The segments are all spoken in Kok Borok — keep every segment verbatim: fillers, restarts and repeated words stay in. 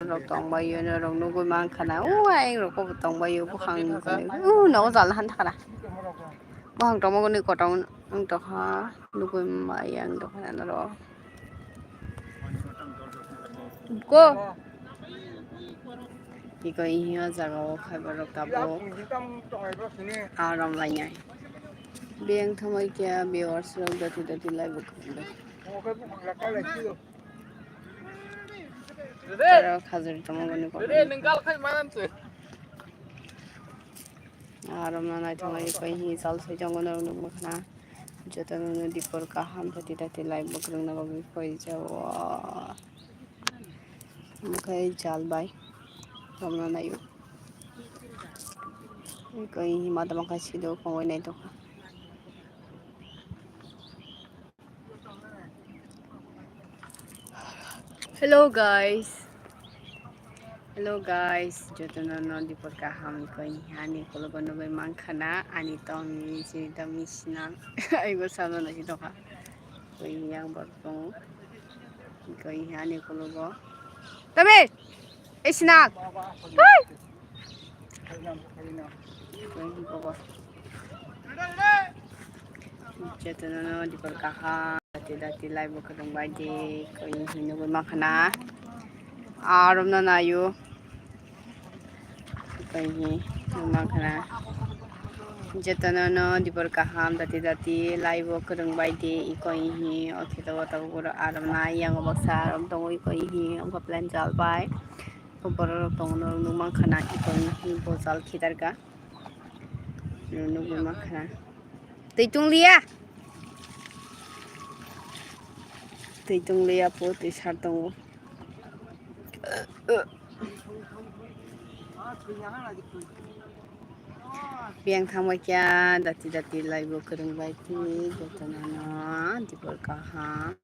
rok tongbaio, norok nugwi mankha na. O ayang rok bo tongbaio, buphang nugwi. O nogo jal han thakra. Buphang tongma gwnwi kotong wng tongkha, nugwi maya wng tongkha norok. Go. Iko ihi o jaga o khai borok tabuk aram lainai. Biyang thamai kya viewers rok dati dati live o khulumdo. Tara khajur tamo gani ko. Aram na nai thamai ko ihi sal soi tongo norok nukma khana. Jotono no dipor kaham dati dati live bo kwrwngna bagwi koi jao. Omo khe jal bai romna naio. Koi hima tamo khe sido kongoi naitokha. Hello guys. Hello guys, jotono no dipor kaham koi hani kologo nugwi mankha na ani tong ni sini tong ni sinang. Aibo sabno nasi tokha. Koi yang bor tong. Koi hani kologo. Tabe. Ei sinang. Hai. Koi ni kologo. Jotono no dipor kaham. Dati dati live bo kwrwng bai di, koi hino nugwi mankha na. Arom na naio. Koi hi nugwi mankha na. Jotono no dipor kaham dati dati live bo kwrwng bai di, koi hi o khe to o tabuk oro arom na yang baksa arom tongwi koi hi wngkha plan jal bai. Borok rok tongo norok nukmankha na, koi hi bo jal khidarkha. Nugwi mankha na. Twi tong liya. Twi tong liya po, twi sar tongo. Biyang thangbai kya, dati dati live bo kwrwng bai twi, jotono no dipor kaham.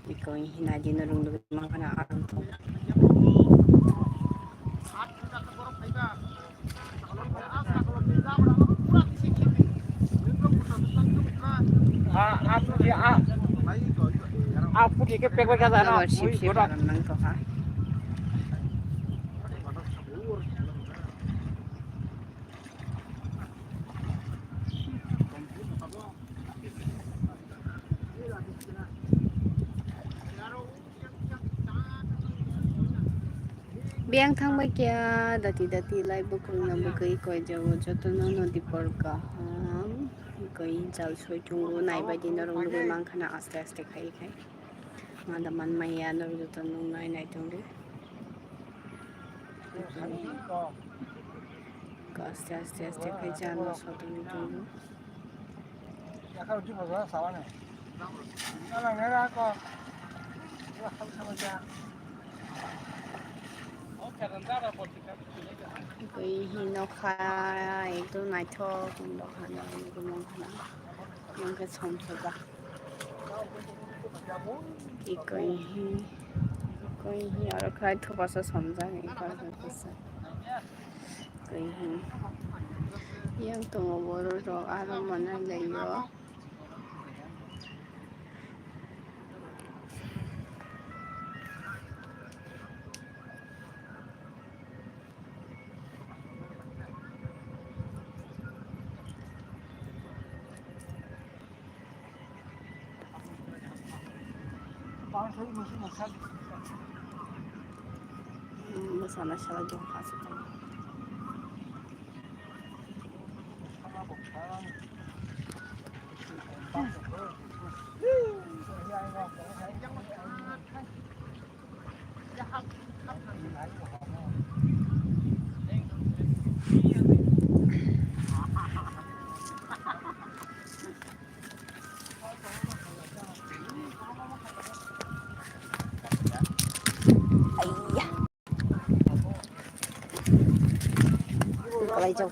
Iko hinai di norok nugwi mankha na arom tong. Ah, ah, puti, ah. Ah, puti ke pek bai kha jana. Ui, sip sip goda. Aram nang tokha. Biyang thangbai kya dati dati live bo kwrwngna bagwi koi jao jotono no dipor kaham koi jal soi tongo naibai di norok nugwi mankha na aste aste khai khai. Mada manmaya norok joto nuknai nai tongdi. Aste aste aste khai jalo sotoni tongo. Koi hino kha ekdom naithok wngkha na wngkha na wngkha somsoka. Koi hi koi hi aro khai thupasa somjak wngkha kisa. Koi hi yang tongo borok rok aro manai laio. Bwsana sala jong kha se tong. Kalai jauh.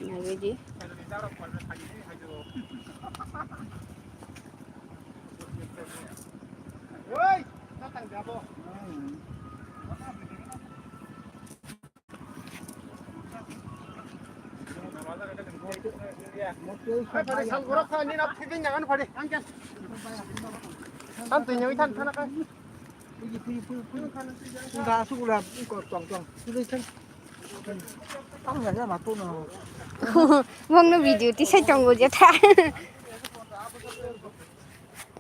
Naibaidi. Bongno video tisai tongo jetha.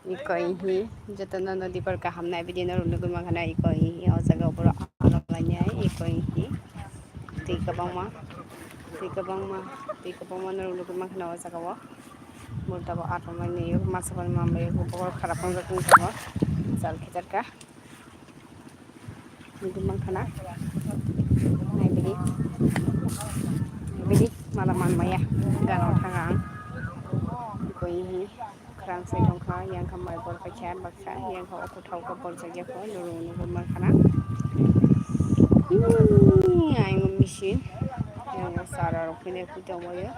Iko ihi, jotono nodi por kaham nai bidi no rwnwi gwi mankha na iko ihi, o jaga o borok alok lainai iko ihi. Twi kwbangma, twi kwbangma, twi kwbangma no rwnwi gwi mankha na o jaga o. Murda bo atom lainai o, masa bai mambai o, borok kharap wngjak wngkha o, jal khitarkha. Nugwi mankha na. Naibidi. Naibidi. Mala manmaya. Gana thanga ang. Koi hi. Khrang sai tongkha. Yang kha mai bor paikha baksa. Yang kha oku thau kha bor jagya kho. Nuru nugwi mankha na. Hmm, ayung machine. Yang sara rok phine phuto moyo.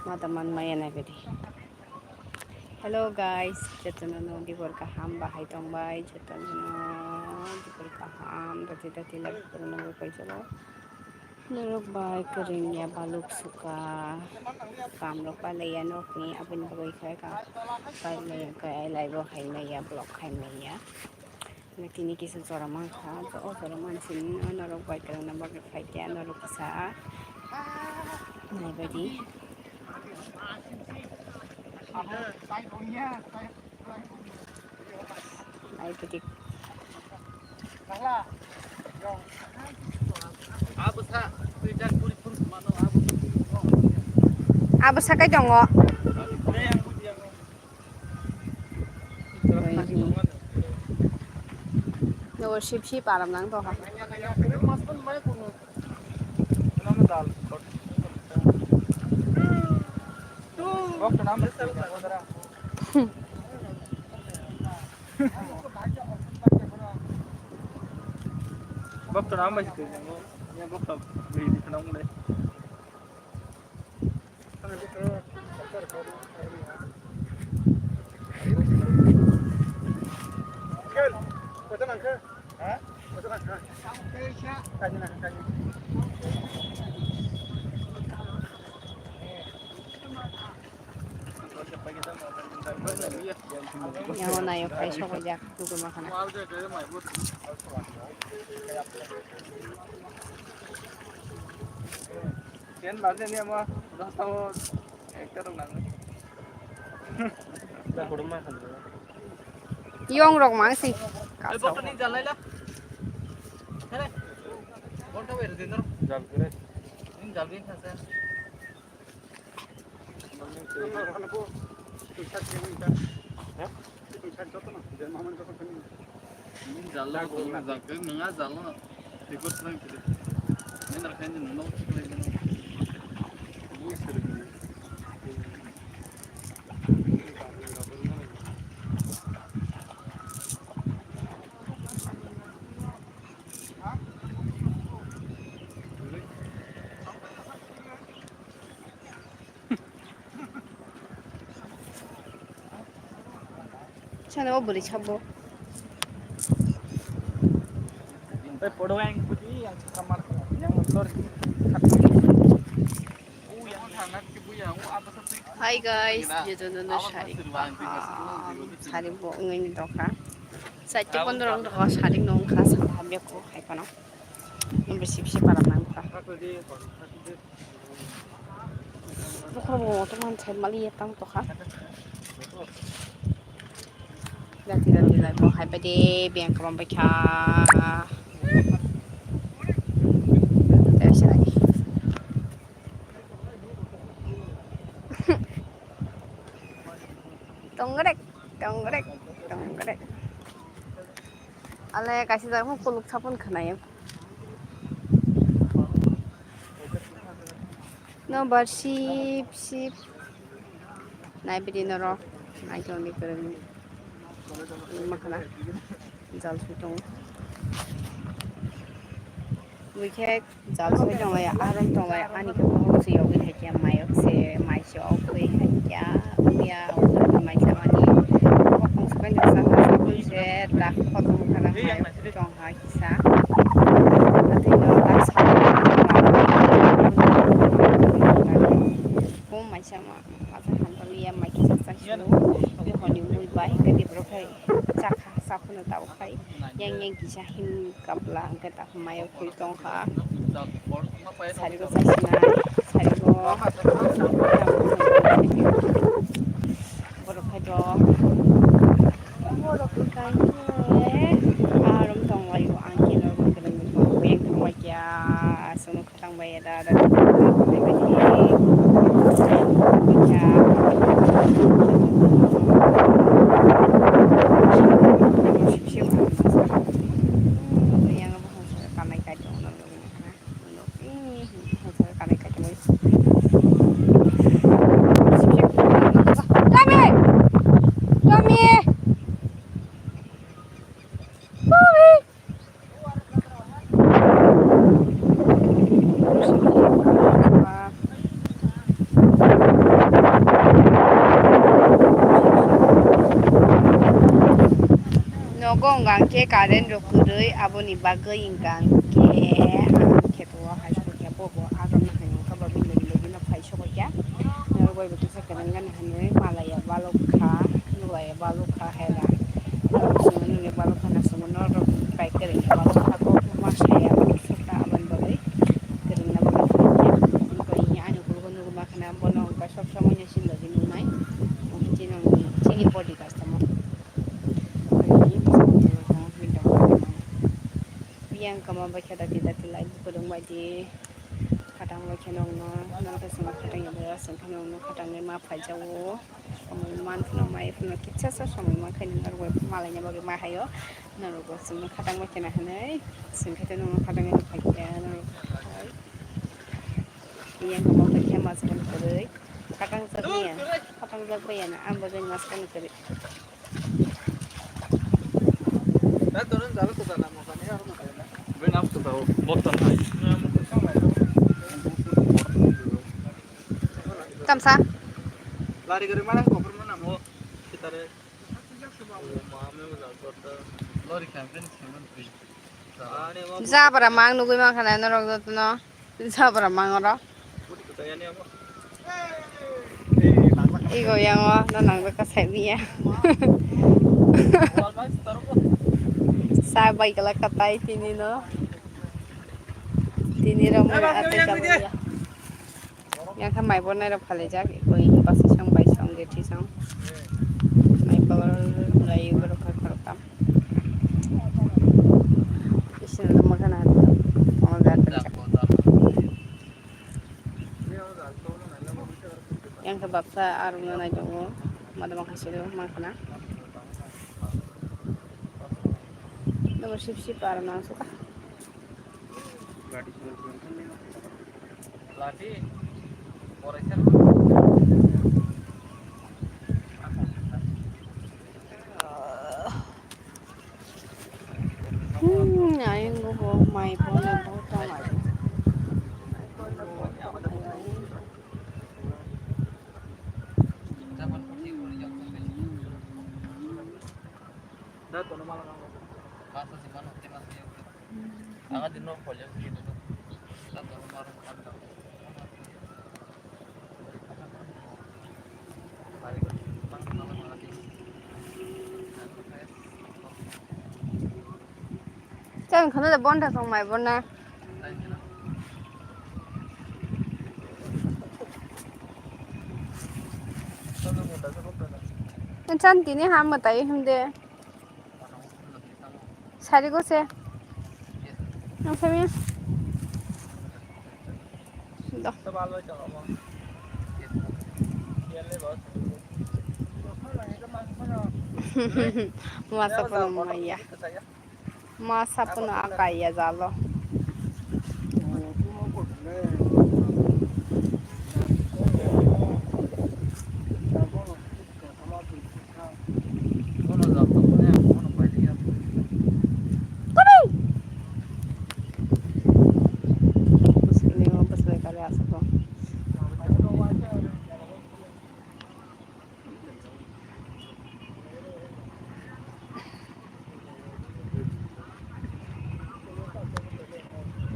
Mata manmaya naibidi. Hello guys, jotono no dibor kaham bahai tongbai, jotono no dibor kaham, dati dati lagi korona bo kaijalo. Norok bai kwrwngya baluk suka, kam rok pailaiya nokni, aboni bagwi khe ka pailaiya, khe ai live o hai maya, vlog hai maya. Tini kisa jora mankha, o jora mansini norok bai kwrwngna bagwi phaikha, norok kisa naibadi. Naibadi. Abo sakai tongo. Nogo sip sip aram nang tongkha. Bok to nama sih tuh, bok to beli di sana mulai. Yang mana yang kaisa ko jak tu ko makan. Ken baje ni ama rasta o ekta rok nang. Yong rok mang si. Bok ni jalai la. Hele. Bonta wer din ro. Jal kere. Din jal bin thasa. Sana o bwrwi sabo. Tei podo ang kuti ang kamar yang motor. Hi guys, jotono no sari kaham, sari bo wngwi tongkha. Saitwi pondro wng tongkha, sari no wngkha, sal hamya kho hai phano. Bisi bisi para nangkha. Bukhuk bo motor man sai mali ya tang tokha. Dati dati lai bo hai pade biyang kamam bai kha. Dai se dai. Tonggrek, tonggrek, tonggrek. Ale kaisa jaga phano kuluk sapun khwnaio. No bar sip sip. Nai bidi norok. Nai tongdi kwrwngni. Makhana. Jal sui tongo. Bui khe jal sui tonglai, arom tonglai, ani khe bohok se yogwi hai khe mayok se, mai se ok hui hai khe, ya, ya, mai samani. Bohok tong se bai noksa, noksa hui se, tak kotor khana hai, tong hai. Hwnwi mui bai hwnkhe ni borok khai chakha, chaphano tabuk khai yang yang kisa him kapla hwnkhe tabuk mayo khwi tongkha. Sarigo chasinai, sarigo borok khai to borok khai arom tonglaio, ang khe norok kwrwngwi tongo, yang thangbai kya aswk. Tang bai da da. Yang apa hong sa kanai kai tong na lo ni ha. Lo, eh, hong sa kanai kai tong. Kami! Kami! Kami! Nogo wngkha khe current rok kwrwi, aboni bagwi wngkha khe ang kheto hai sokya bobo agam nahai wngkha ba bini logi logi no phai sokya. Norok bai bo kisa kwrwngani hinwi malaya balokha, nukhlaiya balokha hera. Norok swngwi nukya balokha na swngwi norok bai kwrwngya balokha kok ma saya sokha aboni bagwi kwrwngna bagwi phunukya. Wngkha ini ani ukologo nukma khana bono wngkha sob somoi no chini logi nuknai. Chini, chini body custom o. Yang kama bai khe dati dati lai kwrwng bai di. Khatang bai khe nokno, nokno chwng khatang ya bai aswk khe nokno khatang bai ma phai jago. Samung man phano mai phano kitsa sa samung man khe nang arwai malai na bagwi ma hayo. Norok bo chwngno khatang bai khe na hinwi chwng khe nokno khatang bai phai khe norok hai. Yang kama bai khe ma chwng kwrwi khatang jak ya, khatang jak bai ya na ang bagwi ma chwng kwrwi. Tamsa. Lari gari manang kofir manamo. Kitare. Jabra mang nugui mang khana norok jotono. Jabra mang oro. Igo yango no nang beka sai miya. Sa bai kala katai tini no. Tini rok mo ate kabai ya. Yang kha mai bornai rok phalai jak, oi bwsai song bai song de thi song. Mai color lai borok kha khoroktham. Isina tongma khana omo jan pajak. Yang kha bapsa arung no nai tongo, madama khaisiro ma khana. Nobo sip sip arung no sukha. Hmm, ayang go bo mai bo na bo ta mai. Chang khana da bonda song mai bona. Chan tini ham matai him de. Sari go se. Ang sami. Do. Masa pun maya. Masa pun akaya jalo.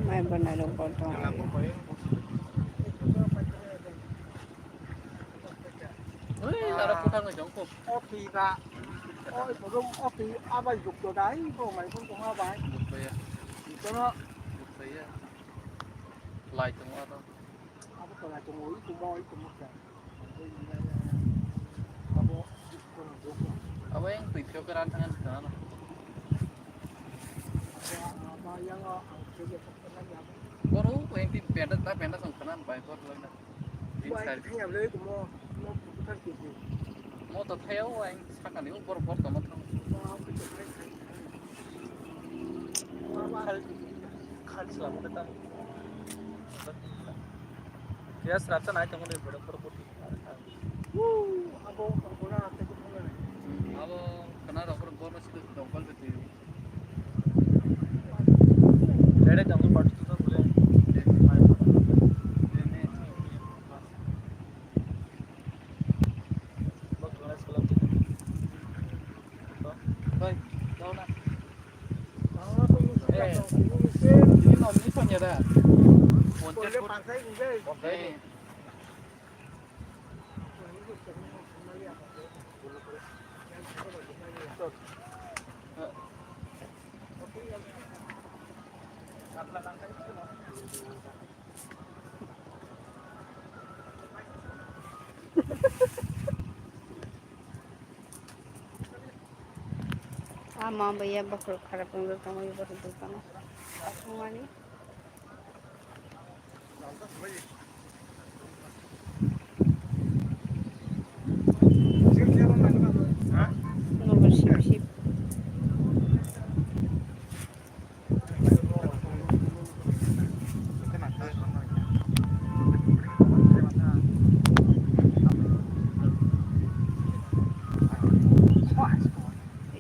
Mai bwrwirok bo tongo. Ang jong ko. O phi ba. O phi ba, o phi abai juk to dai, bo mai ko ko abai. Juk to ya. Juk to no. Juk to ya. Lai to mo to. Abo to lai to mo, i to mo, i to mo ka. Abo, abo yang phi phi ka ran thang ka no. Abo yang o, ang phi phi ka ran ya. Boro, yang phi penda, ta penda sang kana bai bor lai na. Bai, thang ya le ko mo, mo ko thang ki. Mo to thaya o, ang sakani o bor bor to mo thang. Khal, khal sila mo ta. Kaya srapsa nai tongmani boro boro boro. Abo, abo na ate ko na. Abo kana rok boro boro sila dongkol bete. Rede dongkol party tu bole. Bai, kau na. Eh, ini mau ini punya dah. Konten. Eh. Ama baiya bokhorok kharap wngwi tongo, bokhorok dokango aswk mani. Nogo sip sip.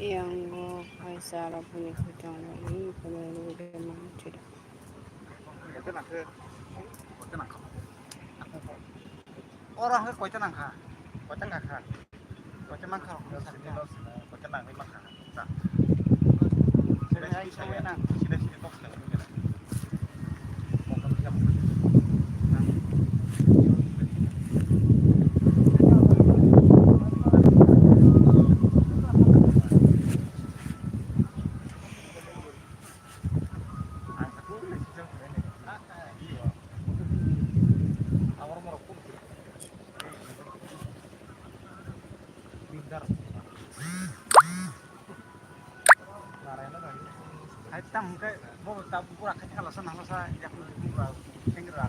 Yang bo kaisa aro bini khwtang rok ni bini rwgwi mano chwla. Oro hwnkhe koita nangkha? Koita nangkha? Koita mankha rok hwnkhe sakno. Koita nangwi mankha. Sini hai sawai nang. Sini sini box nang. Hai tam hwnkhe bo ta bura khai khala sa nang sa yakung bura thengra.